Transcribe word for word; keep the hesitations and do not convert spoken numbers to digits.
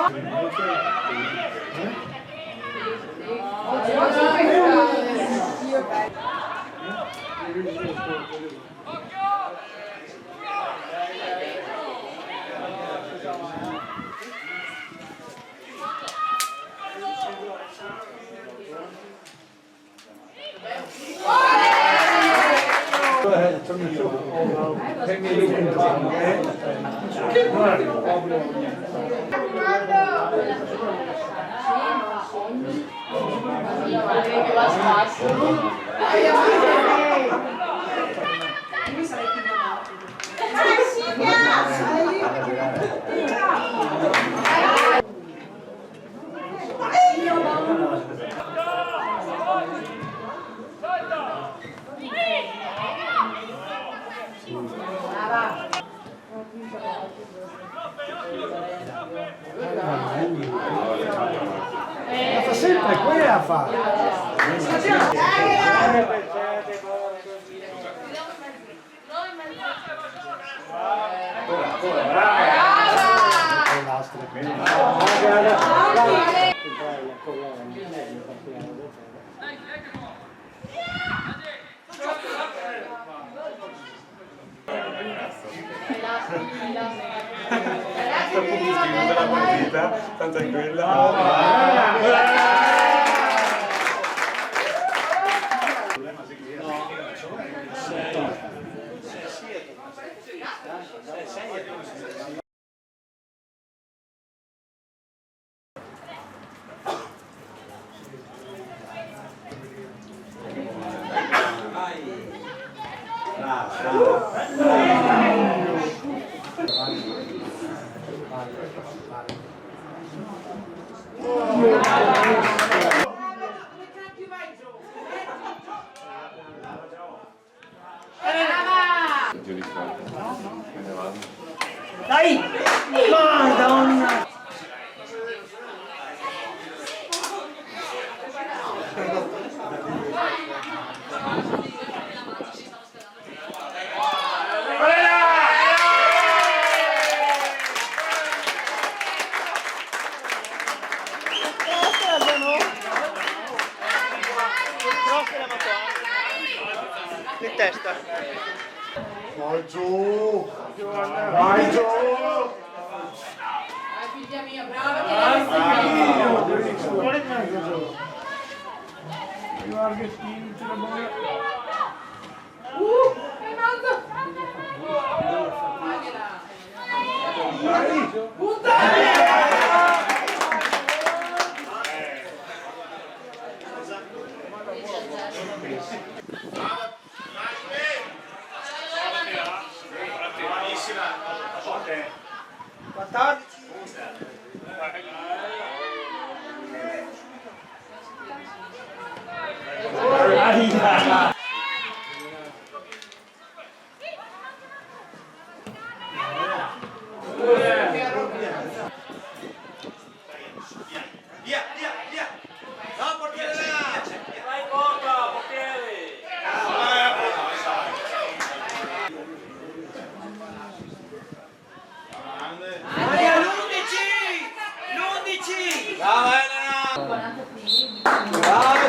La fa sempre quela, fa. Sto punto scrivo della partita, tanto è quella. Dai! Madonna! Che testa. Vai giù! Vai giù! Dai, figlia mia, brava, che la... Uh, Fernando! Quattordici. Via, via, via! No, portiere, là! Vai in porta, portiere! Vai all'undici! L'undici! Brava, Elena! Bravo, Filippo, bravo!